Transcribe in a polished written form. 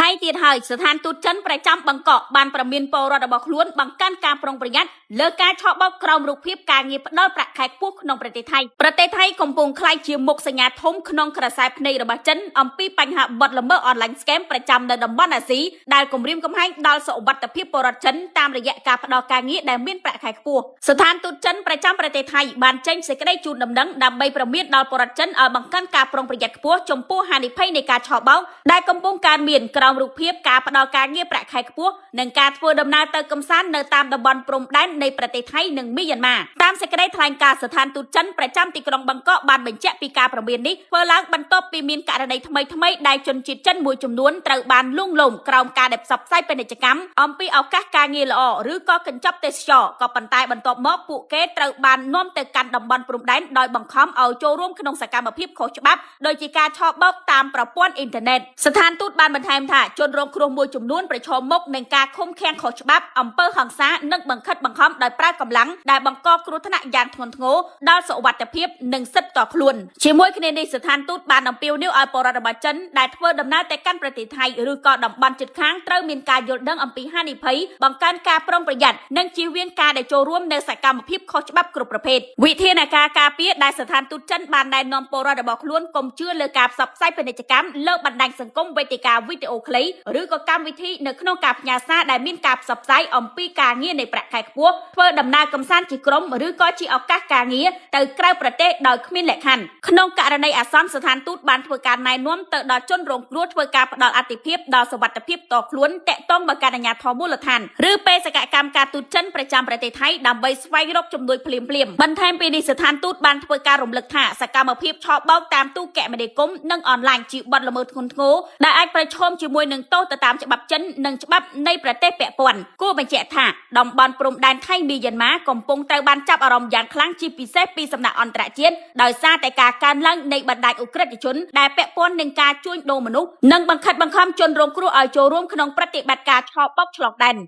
ថៃទៀតហើយស្ថានទូតចិនប្រចាំបាងកកបានព្រមានពលរដ្ឋរបស់ខ្លួនបង្កើនការប្រុងប្រយ័ត្នលើការឆបោកក្រោមរូបភាពការងារផ្ដល់ប្រាក់ខែខ្ពស់ក្នុងប្រទេសថៃប្រទេសថៃកំពុងក្លាយជាមុខសញ្ញាធំក្នុងក្រសែភ្នែករបស់ចិនអំពីបញ្ហាបទល្មើសអនឡាញ scam ប្រចាំនៅតំបន់អាស៊ីដែលគំរាមកំហែងដល់សុវត្ថិភាពពលរដ្ឋចិនតាមរយៈការផ្ដល់ការងារដែលមានប្រាក់ខែខ្ពស់ស្ថានទូតចិនប្រចាំប្រទេសថៃបានចេញសេចក្តីជូនដំណឹងដើម្បីព្រមានដល់ពលរដ្ឋចិនឲ្យបង្កើនការប្រុងប្រយ័ត្នខ្ពស់ចំពោះហានិភ័យនៃការឆបោកដែលកំពុងកើតមានក្រោមរូបភាពការផ្ដល់ការងារប្រាក់ខែខ្ពស់និងការធ្វើដំណើរទៅកម្សាន្តនៅតាមតំបន់ព្រំដែននៃប្រទេសថៃនិងមីយ៉ាន់ម៉ាតាមសេចក្តីថ្លែងការណ៍ស្ថានទូតចិនប្រចាំទីក្រុងបាងកកបានបញ្ជាក់ពីការព្រមាននេះធ្វើឡើងបន្ទាប់ពីមានករណីថ្មីៗដែលជនជាតិចិនមួយចំនួនត្រូវបានលួងលោមក្រោមការដែលផ្សព្វផ្សាយពាណិជ្ជកម្មអំពីឱកាសការងារល្អឬក៏កញ្ចប់ទេសចរក៏ប៉ុន្តែបន្ទាប់មកពួកគេត្រូវបាននាំទៅកាន់តំបន់ព្រំដែនដោយបង្ខំឲ្យចូលរួមក្នុងសកម្មភាពខុសច្បាប់ដូចជាការឆបោកតាមប្រព័ន្ធអ៊ីនធឺណិតស្ថានទូតបានបន្ថែមថាជនរងគ្រោះមួយចំនួនប្រឈមមុខនឹងការឃុំឃាំងខុសច្បាប់អំពើហិង្សានិងបង្ខិតបង្ខំដោយប្រើកម្លាំងដែលបង្កគ្រោះថ្នាក់យ៉ាងធ្ងន់ធ្ងរដល់សុវត្ថិភាពនិងសិទ្ធិតខ្លួនជាមួយគ្នានេះស្ថានទូតបានអំពាវនាវឲ្យពលរដ្ឋរបស់ចិនដែលធ្វើដំណើរទៅកាន់ប្រទេសថៃឬក៏តំបន់ជិតខាងត្រូវមានការយល់ដឹងអំពីហានិភ័យបង្កើនការប្រុងប្រយ័ត្ននិងជៀសវាងការដែលចូលរួមនៅសកម្មភាពខុសច្បាប់គ្រប់ប្រភេទវិធានការការពារដែលស្ថានទូតចិនបានណែនាំពលរដ្ឋរបស់ខ្លួនកុំជឿលើការផ្សព្វផ្សាយពាណិជ្ជកម្មលើបណ្ដាញសង្គមវេទិកាវីដេអូខ្លីឬក៏កម្មវិធីនៅក្នុងការផ្ញើសារដែលមានការផ្សព្វផ្សាយអំពីការងារនៃប្រាក់ខែខ្ពស់ធ្វើដំណើរកម្សាន្តជាក្រុមឬក៏ជាឱកាសការងារទៅក្រៅប្រទេសដោយគ្មានលក្ខខណ្ឌក្នុងករណីអាសន្នស្ថានទូតបានធ្វើការណែនាំទៅដល់ជនរងគ្រោះធ្វើការផ្ដល់អាទិភាពដល់សុវត្ថិភាពតខ្លួនតាក់ទងមកកាន់អាជ្ញាធរមូលដ្ឋានឬបេសកកម្មការទូតចិនប្រចាំប្រទេសថៃដើម្បីស្វែងរកជំនួយភ្លាមៗបន្ថែមពីនេះស្ថានទូតបានធ្វើការរំលឹកថាសកម្មភាពឆបោកតាមទូរគមនាគមន៍និងអនឡាញជាបទល្មើសធ្ងន់ធ្ងរដែលអាចប្រឈមជាមួយនឹងទោសទៅតាមច្បាប់ចិននិងច្បាប់នៃប្រទេសពាក់ព័ន្ធគួរបញ្ជាក់ថាតំបន់ព្រំដែនថៃមីយ៉ាន់ម៉ាកំពុងត្រូវបានចាប់អារម្មណ៍យ៉ាងខ្លាំងជាពិសេសពីសំណាក់អន្តរជាតិដោយសារតែការកើនឡើងនៃបណ្ដាញឧក្រិដ្ឋជនដែលពាក់ព័ន្ធនឹងការជួញដូរមនុស្សនិងបង្ខិតបង្ខំជនរងគ្រោះឲ្យចូលរួមក្នុងប្រតិបត្តិការឆបោកឆ្លងដែន។